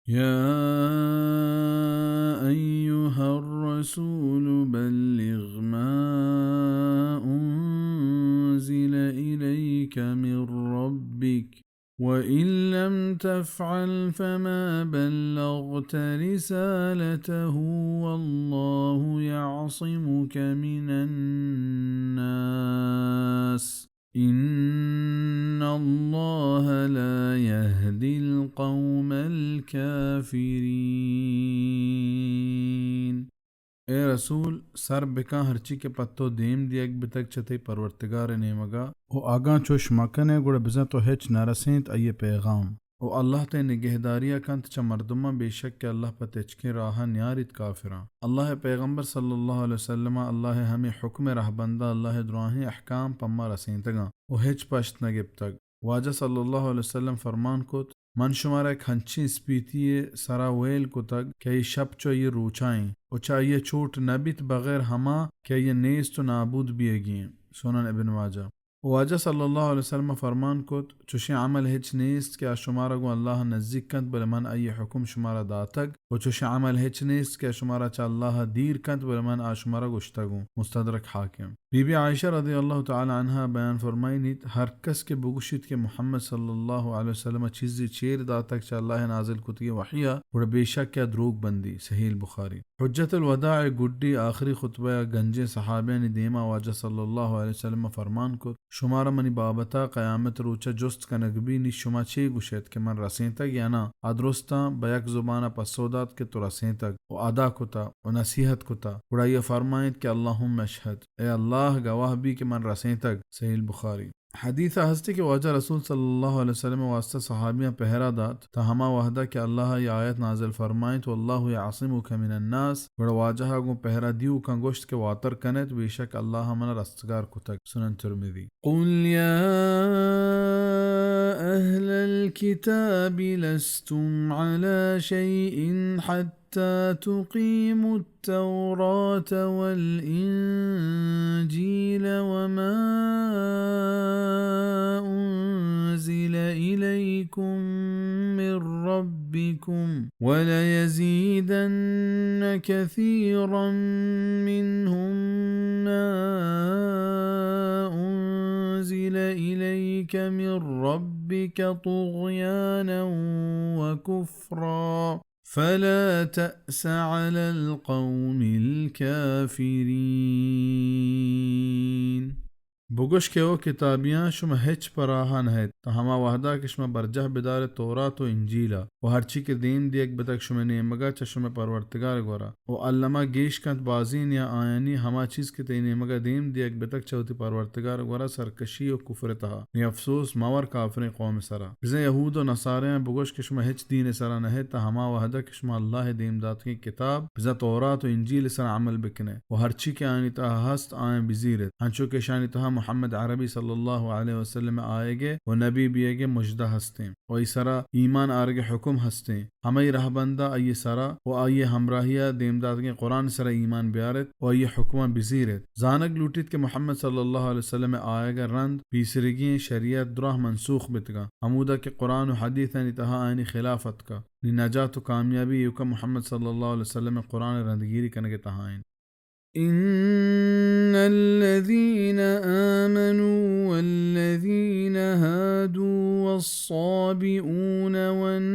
يا أيها الرسول بلغ ما أنزل إليك من ربك، وإن لم تفعل فما بلغت رسالته، والله يعصمك من الناس، إن الله لا يهدي القوم الكافرين. اے رسول، سر بکن ہرچی کہ پہ تو دیم دیگ بتگ چہ تئی پرورتگار ءِ نیمگ ءَ، و اگاں چوش مہ کن ئے، گڑا بزاں تو ہچ نہ رسینت آئی ءِ پیغام۔ و اللہ تئی نگہداری ءَ کنت چہ مردماں، بے شک کہ اللہ پہ تچکیں راہ ءَ نیاریت کافراں۔ اللہ ءِ پیغمبر صلی اللہ علیہ وسلم ءَ اللہ ءِ ہمے حکم ءِ رہبند ءَ اللہ ءِ دراہیں احکام پہ ما رسینتگ اَنت و ہچ پشت نہ گپتگ۔ واجہ صلی اللہ علیہ وسلم فرمان کت، من شمارا یک ہنچیں اسپیتی ءِ سرا ویل کتگ کہ آئی ءِ شپ چو آئی ءِ روچا ایں و چہ آئی ءَ چوٹ نہ بیت بغیر ہما کہ آئی ءِ نیست و نابود بیگی ایں۔ سنن ابن ماجہ۔ و واجہ صلی اللہ علیہ وسلم ءَ فرمان کت، چوشیں عمل ہچ نیست کہ آ شمارا گوں اللہ ءَ نزیک کنت، بلے من آئی ءِ حکم شمارا داتگ، و چوشیں عمل ہچ نیست کہ آ شمارا چہ اللہ ءَ دیر کنت، بلے من آ شمارا گوشتگ اوں۔ مستدرک حاکم۔ بی بی عائشہ رضی اللہ تعالی عنہا بیان فرمائینیت، ہر کس کہ بگوشیت کہ محمد صلی اللہ علیہ وسلم ءَ چیزے چیر داتگ چہ اللہ ءِ نازل کتگیں وحی ءَ، گڑا بے شک کہ آ دروگ بندی۔ صحیح البخاری۔ حجۃ الوداع ءِ گڈی آخری خطبہ ءَ گنجیں صحابیانی دیما واجہ صلی اللہ علیہ وسلم ءَ فرمان کت، شمارا منی بابت ءَ قیامت ءِ روچ ءَ جست کنگ بیت، نی شما چے گوش ایت کہ من رسینتگ یا نہ؟ آ درستاں بہ یک زبان ءَ پسو دات کہ تو رسینتگ و ادا کتہ و نصیحت کتہ۔ گڑا آئی ءَ فرمائینت کہ اللہم اشہد، اے اللہ گواہ بی کہ من رسینتگ۔ صحیح البخاری۔ حدیث ءَ ہستی کہ واجہ رسول صلی اللہ علیہ وسلم ءِ واسطہ صحابیاں پہرا دات تا ہما وہدا کہ اللہ ءَ آیت نازل فرمائینت، واللہ یعصمک من الناس، گڑا واجہ ءَ گوں پہرا دیوکاں گوشت کہ واتر کن ات، بے شک اللہ ءَ منا رستگار کتگ۔ سنن ترمذی۔ قل يا أهل الكتاب لستم على شيء حتى تقيموا التوراة والإنجيل وما أنزل إليكم من ربكم، وليزيدن كثيرا منهم ما أنزل إليك من ربك طغيانا وكفرا، فلا تأس على القوم الكافرين۔ بگوش کہ او کتابیاں، شما ہچ پہ راہ ءَ نہ ات، تا ہما وہدا کہ شما برجاہ بدار ات تورات و انجیل ءَ، و ہرچی کہ دیم دیگ بتگ شمئے نیمگ ءَ چہ شمئے پرورتگار ءِ گورا، و الما گیش کنت بازین یا آیانی ہما چیز کہ تئی نیمگ ءَ دیم دیگ بتگ چہ وتی پرورتگار ءِ گورا سرکشی و کفر ءِ تہا۔ نی افسوس مہ ور کافریں قوم ءِ سرا۔ بزاں یہود و نصاریاں بگوش کہ شما ہچ دین ءِ سرا نہ ات تا ہما وہدا کہ شما اللہ ءِ دیم داتگیں کتاب، بزاں تورات و انجیل ءِ سرا عمل بکن ات، و ہرچی کہ آیانی تہا ہست، آیاں بزیر ات، انچو کہ اشانی تہا محمد عربی صلی اللہ علیہ وسلم ءِ آیگ ءِ و نبی بیگ ءِ مژدہ ہستیں، و آئی سرا ایمان آرگ ءِ حکم ہستیں۔ ہمائی رہبندا آئی سرا و آئی ہمراہیا دیم داتگیں قرآن سرا ایمان بیارت و آئی حکماں بزیرت۔ زانگ لوٹیت کہ محمد صلی اللہ علیہ وسلم آیگا رند پیسرگی ایں شریعت دراہ منسوخ بیتگاں، ہمودا کہ قرآن و حدیثانی تہا آیانی خلاف اتکا۔ نی نجات و کامیابی ایوکا محمد صلی اللہ علیہ وسلم قرآن رندگیری کنگ تہا انت۔ إن الذين آمنوا والذين هادوا والصابئون والنصارى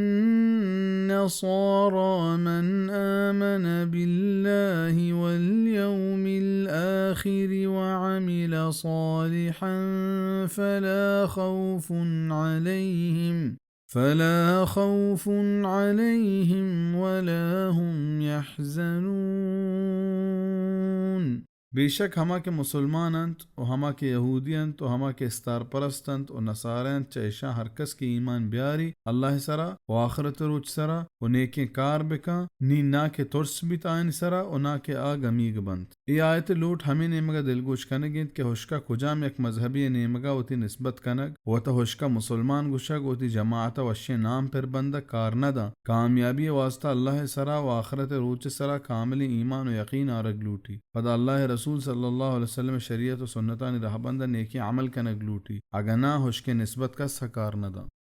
من آمن بالله واليوم الآخر وعمل صالحا فلا خوف عليهم فلا خوف عليهم ولا هم يحزنون۔ بے شک ہما کہ مسلمان انت و ہما کہ یہودی انت و ہما کہ استار پرست انت و نصارہ انت، چہ اشاں ہر کس کہ ایمان بیاری اللہ سرا و آخرت روچ سرا و نیکیں کار بکن، نی نا کہ ترس بیت آیانی سرا و نا کہ آ گمیگ بنت۔ اے آیت ء لوٹ ہمے نیمگ ء دلگوش کنگ انت کہ ہشکا کجام یک مذہبے ء نیمگ ء وتی نسبت کنگ، وت ء ہشکا مسلمان گوشگ، وتی جماعت ء وشیں نام پر بندگ کار نہ داں۔ کامیابی ء واستہ اللہ ء سرا و آخرت ء روچ ء سرا کاملیں ایمان و یقین آرگ لوٹی۔ پدا اللہ ء رسول صلی اللہ علیہ وسلم ء شریعت و سنتانی رہبند ء نیکیں عمل کنگ لوٹی۔ اگاں ناں، ہشکیں نسبت کس ء کار نہ داں۔